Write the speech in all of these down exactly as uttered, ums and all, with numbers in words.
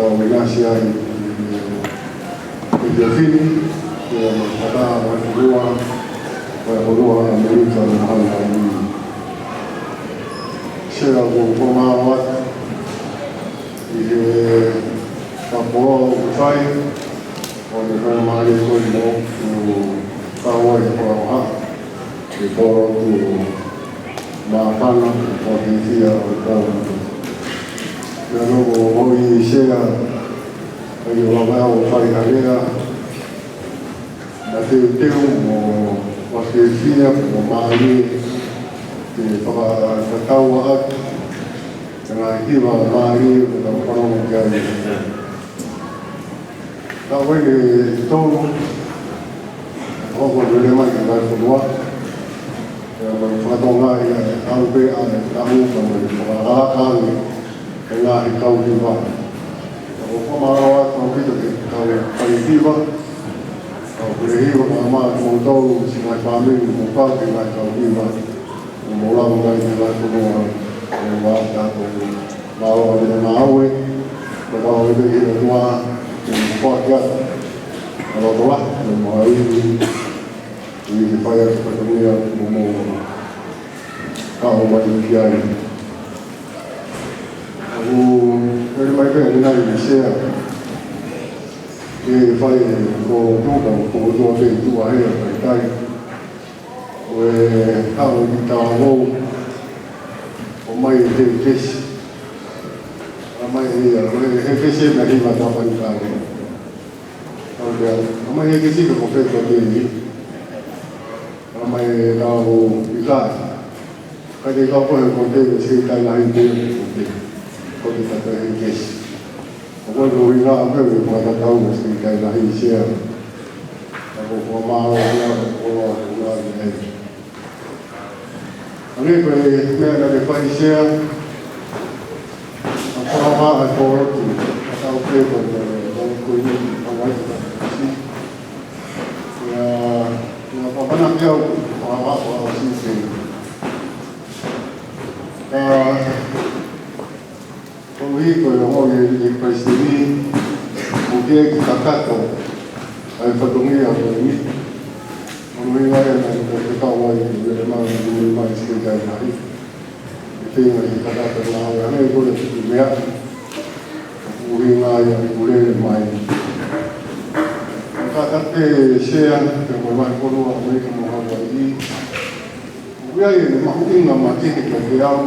ʻOku ʻinasi ai ʻi he fili, ʻi he fakataha mo e fonua, mo e fonua ʻAmelika mo Hawaii. Sea, ʻoku ou fakamālō atu ʻi he fakakoloa ʻoku fai, ʻo ne fakamālō ko e mo ʻoku kau ai e fakavaha, e polo tu māfana, ʻo hifia ʻo e polo. Pea ʻoku ou ʻi Sea, ʻa ia ʻoku lava ʻo fai ha lea, na teuteu mo ʻoku fiefia mo mālie ke fakatatau atu, te ngaahi hiva mālie ʻoku tau fanongo ki ai. Ka ʻoku ʻi ai e tolu, ʻoku lele mai ki he fonua, ʻe mo fakatonga ia ʻe au pē ʻa e tau ka mo e fakakalaka ange e ngaahi kau hiva. ʻOku ou fakamālō atu ʻaupito ki he kau fai hiva, kau fai hiva, ka mo kimoutolu, siʻi ngaahi fāmili, mo kau ki he ngaahi kau hiva. ʻOku mou lava mai ki he fonua, ʻe ua tato, mālō ʻa e ngāue, ka tau ʻi he ʻOtua, ke foaki atu ʻa e loto lahi, mo e ivi, ʻi he fai atu fatongia, mo mou ka o mai ki ai. ʻOku lele mai pē ʻi nai ʻi Sea, ke fai ko tuka, ko tua pē tua hea, fai tai. ʻO e kau ki talavou, ʻomai e kesi. ʻOmai e ia, ʻo e kesi na hiva tapa ni kale. ʻOmai e kesi ka ko pē ko te ni. ʻOmai e talavou i kai. Ka te kau ko he ko te, ko Sekelitali Lahi te, ko te. Ko te tapa e kesi. ʻOku ou ʻuhinga pē ʻo e fakatatau mo Sekelitali Lahi Sea. ʻOku ou fakamālō ʻa e koloa ʻoku ʻi ai. ʻA ia ko e meʻa naʻe fai Sea, ʻa e fakavaha ʻa e polo tu, ʻa e tau pē ko e, ko e, ko e, ko e, ko e, ia, ia, ko e mana ki au, fakavaha ʻo si te. ʻA, Koeʻuhi ko e ongoʻi ʻe he Palesiteni, ʻoku ʻikai ke kakato ʻa e fatongia ko eni. Ko e ʻuhinga ia naʻe fekau ai ʻe he ʻEiki Palesiteni Sekelitali Lahi. ʻE feinga ke kakato e ngāue, ʻa ia ko e tuku meʻa. Ko e ʻuhinga ia ʻoku lele mai. Ka ka te Sea, ke mo e ngaahi fonua ʻAmelika mo Hawaiʻi. ʻOku ʻi ai e mahuʻinga makehe kiate au,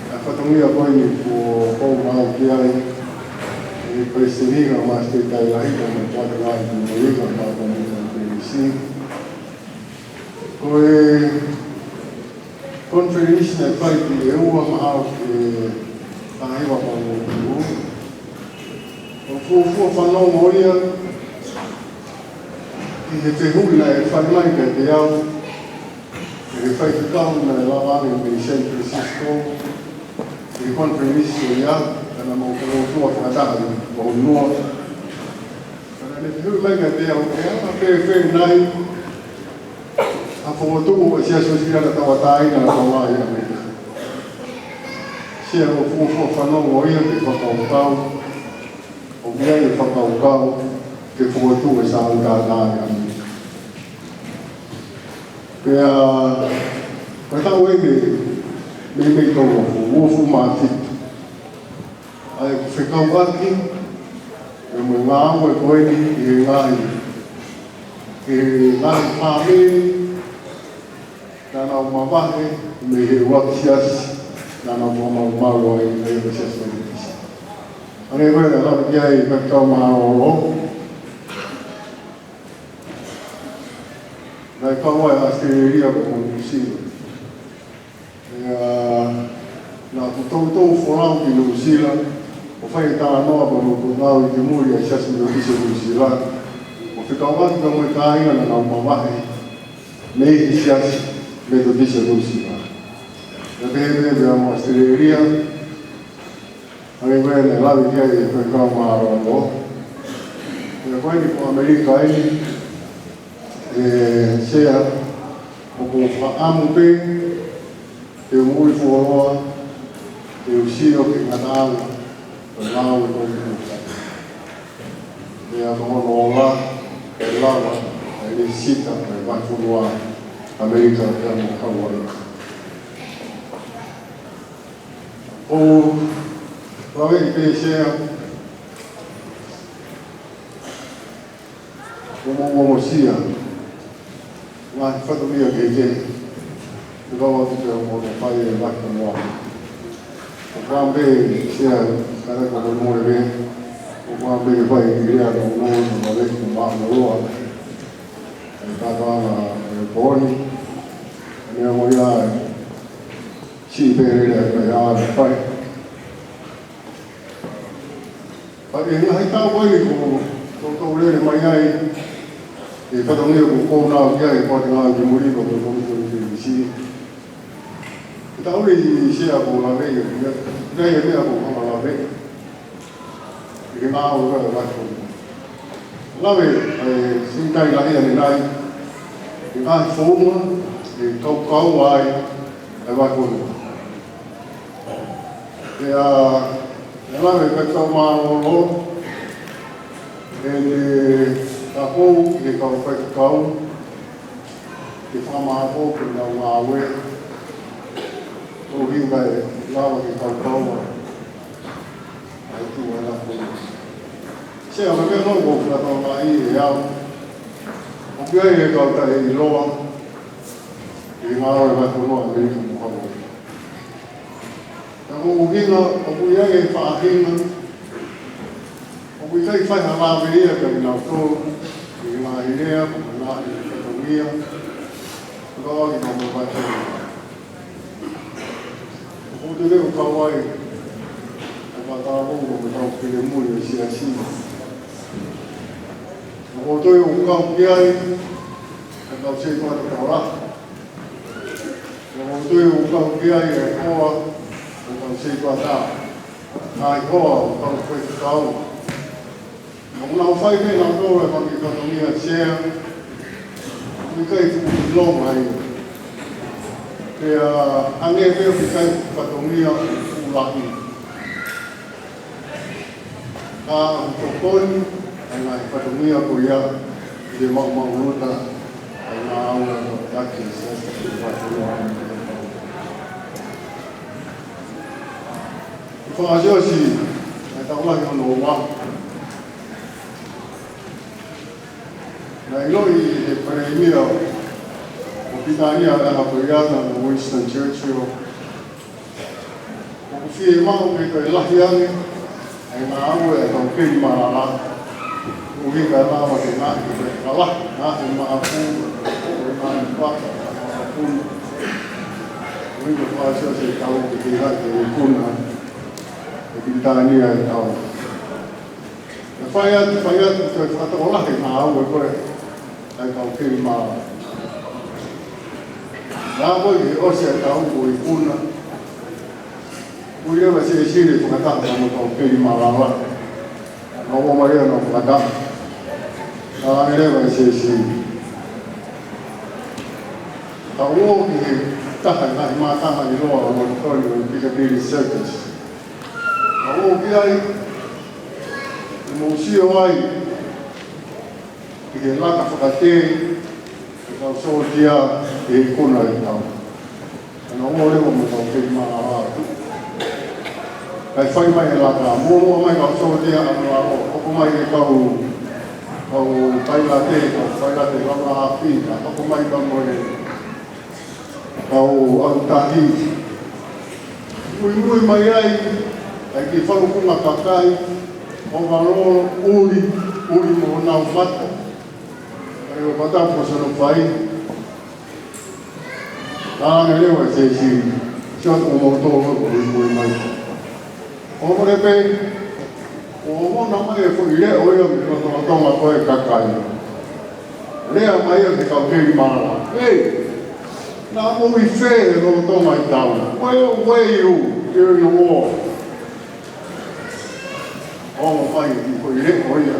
ʻa e fatongia ko eni kuo, kuo mau ki ai, ʻe Palesiteni mo e Sekelitali Lahi, ka mo e Tuʻi Tonga ʻi Amerika, mo e Palesiteni. Ko e conference naʻe fai ki he ua mahalo ko e taha hiva pa mo tu. ʻOku fuofua fanongo ia, ʻi he fehuʻi naʻe fai mai kiate au, ʻe he faifekau naʻe lava ange mei San Francisco, ʻi he conference ia, ka naʻa mau kau tua fakataha ʻi Moʻunua. Ka naʻe fehuʻi mai kiate au, ʻe anga fēfē nai ha fokotuʻu ʻo e Siasi Uēsiliana Tauʻatāina ʻo Tonga ʻi ʻAmelika. Sea, ʻoku fuofua fanongo ia ki he fakakaukau, ʻoku ʻi ai e fakakaukau ke fokotuʻu e Siasi Tauʻatāina ʻi ʻAmelika. Pea, ko e taʻu eni, meimei tau uofulu, uofulu mā fitu. ʻA e fekauʻaki, ʻe mo e ngāue ko eni ʻi he ngaahi, ʻi he ngaahi fāmili, naʻa nau mavahe, mei he ʻuluaki siasi, naʻa nau fakamalumalu ai, ʻa e Siasi Metotisi. ʻA ia ko e lave ki ai e faifekau mālōlō. Naʻe kau ai ʻa ʻAositelēlia pea mo Nuʻusila. ʻIo, naʻa ku toutou folau ki Nuʻusila, ʻo fai e talanoa pea mo e ngāue ki muli ʻa e Siasi Metotisi Nuʻusila, ʻo fekauʻaki pea mo e kāinga naʻa nau mavahe mei he Siasi Metotisi Nuʻusila. Naʻe pehē pē pea mo ʻAositelēlia, ʻa ia ko e lave ki ai e faifekau mālōlō. ʻIo, ko eni ko ʻAmelika eni, ʻe Sea, ʻoku ou fakaʻamu pē ke u moʻui fuoloa, ke u sio ki he ngataʻanga ʻo e ngāue ko eni. Pea ko hono ola, ʻe lava ʻe lēsisita ʻa e vahefonua ʻAmelika pea mo Hauaiʻi. ʻOku ou lave ʻi he Sea, ʻoku mou ongosia ngaahi fatongia kehekehe ʻoku ʻalu atu pea mo hono fai ʻe he vahefonua. ʻOku ou pehē, Sea, ka ʻoku ou mole pē, ʻoku ou pehē ke fai ʻi lea ka ʻoku ou lave ki he maama loa ʻa e kātoanga ʻo e pooni. ʻA ia ko ia, siʻi pē lea ʻe fai, ʻa e fai. Pea ʻi he ngaahi taʻu ko eni kuo toutou lele mai ai e fatongia kuo nau ki ai e poate ngāue ki muli ko e Komiti ʻo e Pisinisi. Ko e taʻu ni, Sea, ʻoku ou lave ʻi he, ʻi he meʻa ʻoku ou lave ʻi he ngāue ʻa e vahefonua. Lave ʻa e siʻi tai lahi ʻanenai ʻi he ngaahi founga ʻe kaukaua ai ʻa e vahefonua. Pea, ʻe lave pē tau mālōlō ʻene kapau ki he kau faifekau ke fakamāʻopoʻopo ʻenau ngāue, ʻo hangē ko e lava ke kaukaua ʻa e tuʻu ʻa e vahefonua. Sea, ko e meʻa ʻoku ou fakatokangaʻi ʻe au, ʻoku ʻi ai e kau taʻeʻiloa ʻi he ngāue ʻa e vahefonua ʻAmelika mo Hauaiʻi. Ka ko e ʻuhinga, ʻoku ʻi ai e faʻahinga ʻoku ʻikai fai ha lave ia kiate kinautolu ʻi he ngaahi lea, mo e ngaahi fatongia ʻoku ʻalu ʻaki ʻenau vahefonua. ʻOku ou tui ʻoku kau ai ʻa e kau talavou mo e kau finemui ʻo e Siasi. ʻOku ou tui ʻoku kau ki ai ʻa e kau setuata tokolahi. ʻOku ou tui ʻoku kau ki ai ʻa e hoa ʻo e kau setuata, ngaahi hoa ʻo e kau faifekau. ʻOku nau fai pē nautolu e fanga kiʻi fatongia, Sea, ʻoku ʻikai fuʻu ʻilonga ia. Pea hangē pē ʻoku ʻikai fatongia fuʻu lahi. Ka ʻoku tokoni ʻa e ngaahi fatongia ko ia ʻi he maʻumaʻuluta ʻa e ngāue ʻa e Siasi ʻi he vahefonua ʻAmelika. Fakaʻosi ʻa e taʻu lahi hono ua, naʻe ʻiloʻi ʻe he Palēmia ʻo Pilitānia ʻi he ʻaho ko ia, ko Winston Churchill, ʻoku fiemaʻu ke toe lahi ange ʻa e ngāue ʻa e kau keli malala, ʻuhi ka lava ke ngaahi, ke lahi ngaahi maʻaku, ko e ngaahi paka, maʻaku. ʻUhi ko e fakaʻosi ʻa e taʻu ke kei lahi e ikuna ʻe Pilitānia he taʻu. Naʻe fai atu, fai atu, toe fakatokolahi e ngāue ko ē ʻa e kau keli malala. Naʻe ʻalu ki he ʻosi ʻa e taʻu ko e ikuna, ʻoku ʻi ai leva e Siasi ke fakataha mo e kau keli malala. Naʻa nau ō mai ʻo nau fakataha. Naʻe lava e Siasi ke ō ki he taha e ngaahi mātanga ʻiloa ʻo e auditorium ʻo e Piccadilly Circus. Naʻa nau ō ki ai, ʻo mou sio ai ki he laka fakatē ʻa e kau sōtia ʻi he ikuna ʻo e taʻu. Naʻa nau ō leva mo e kau keli malala atu. Kae fai mai e laka, muʻomuʻa mai e kau sōtia ʻa nau ō, hoko mai e kau, kau pailate, kau pailate lava afi, ka hoko mai pea mo e kau ʻautahi. Muimui mai ai ʻa e kiʻi falukunga kakai, ʻovalolo, ʻuli, ʻuli mo honau mata. ʻA ia ko e pata ko hono fai. Naʻe lava e Siasi, sio atu mo moutolu ʻoku muimui mai. ʻO mole pē, ʻo ʻomai mai e foʻi leʻo ia mei he lotolotonga ko ē ʻo e kakai. Lea mai ʻa e kau keli malala. Hei, naʻa mou ʻi fē he lolotonga e taʻu? Where were you during the war? ʻO ʻomai e foʻi leʻo ia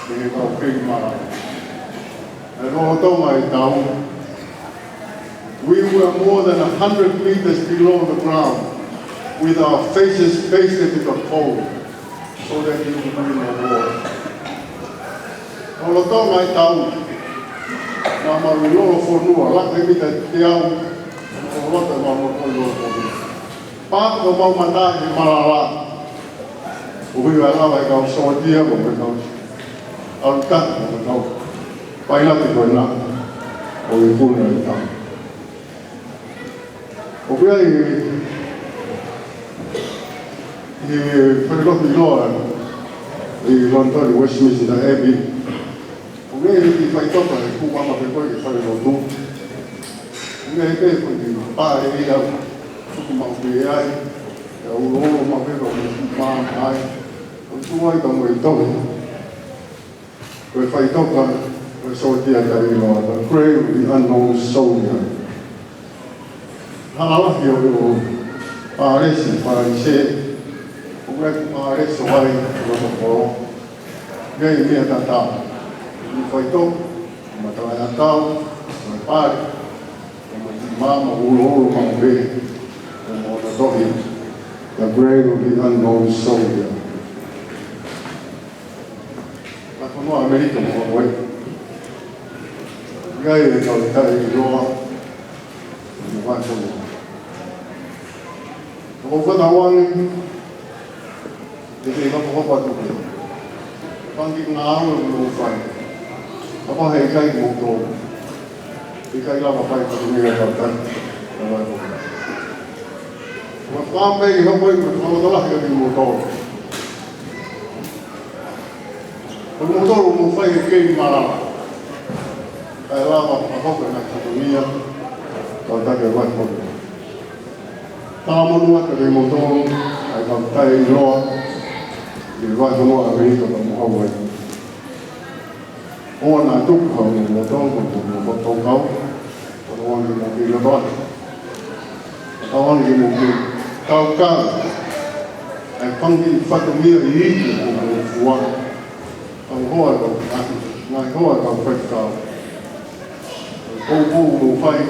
mei he kau keli malala. He lolotonga e taʻu, we were more than a hundred meters below the ground with our faces facing to the pole so that you could win the war. Lolotonga e tau, naʻa mau ʻi Lolofonua, laka e mita ʻe teau, ʻo loto ʻemau motuʻa ʻi Lolofonua. Pā ko ʻemau mata ʻi Malala. ʻO hiva lava e kau sōtia, mo e kau ʻalu tahi, mo e kau pailate ko ena ʻo e ikuna e tau. ʻOku ʻi ai e falelotu ʻiloa ʻi Lonitoni, Westminster Abbey. ʻOku ʻi ai e kiʻi faʻitoka ʻe kū mai pē ko ē ki he falelotu. ʻOku ʻi ai pē ko e kiʻi pale ia, tuku maʻu pē ai, ʻe uloʻulo maʻu pē ko e mā mai, ʻo tuʻu ai ka mo e tohi. Ko e faʻitoka, ko e sōtia taʻeʻiloa, The Grave of the Unknown Soldier. Hala lahi ʻo e palēsi Falanisē, ʻoku ʻi ai e palēsi ʻo e loto polo. ʻI ai e meʻa tatau. ʻI he faʻitoka, matala ʻakau, mo e pale, mo e kiʻi maama uloʻulo maʻu pē, mo hono tohi, The Grave of the Unknown Soldier. Vahefonua ʻAmelika mo Hawaii. ʻI ai e kau taʻeʻiloa ʻi he vahefonua. Ko e fānau ange, ʻe kei hopohopo atu pē. Fanga kiʻi ngāue ʻoku mou fai. Kapau he ʻikai ke mou tō, ʻikai lava fai fatongia e kau taʻeʻiloa. Ko e fāmili hopo ʻi he fakamatala he ʻikai ke mou tō. Ko kimoutolu ʻoku mou fai e kei malava, kae lava ʻo hoko e ngaahi fatongia, kau taʻeʻiloa. Talamonū atu kiate kimoutolu, ʻa e kau taʻeʻiloa, ʻi he vahefonua ʻAmelika pea mo Hawaii. ʻOua naʻa tuku haʻamou loto, mo hoʻomou loto kau, ʻo ʻoange ke mou kei loto atu. ʻOange ke mou kei kaukau ʻa e fanga kiʻi fatongia iiki ʻoku mou fua. Kau hoa kau ngaahi, ngaahi hoa kau faifekau. Kau pō mou fai,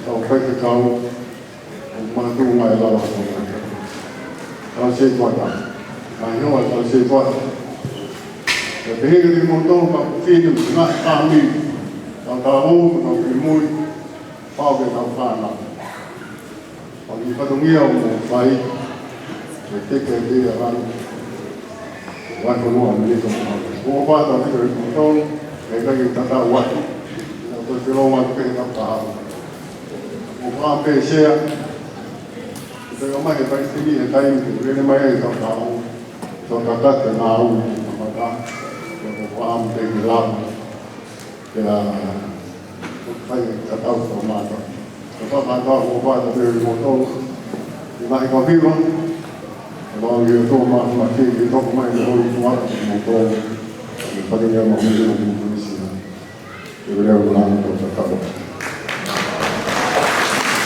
kau faifekau, ʻo mātuʻaki lava ko ē. Tau sētuata. Ngaahi hoa tau sētuata. Pea pehē kiate kimoutolu kau fefine mo e ngaahi fāmili. Tau tau, tau finemui. Pau ke tau fānau. Fanga kiʻi fatongia ʻoku mou fai, ke teke ʻe te ia lanu. Vahefonua ʻAmelika mo Hawaii. ʻOku ou ʻofa atu kiate kimoutolu, ʻe ʻikai ke u tatau atu. Naʻa tau te longa atu pē he kahaʻu. ʻOku ou ʻofa pē Sea. Ke tau mai he paisini he taimi, ke lele mai he kahaʻu. Tau tataki e ngāue ki he kamata. ʻOku ou ʻofa pē ki lava. Pea, ʻoku fai e tatau ko mata. Ko e fakaʻatā ʻoku ou ʻofa atu pē kimoutolu. ʻI he ngaahi kau hiva. Ke lau ʻe he ʻOtua Māfimafi ke toko mai mo holi tuʻa kimoutolu. Ke pate ngā mahulu mo kimoutolu. Ke lele ʻo langa tau tatau.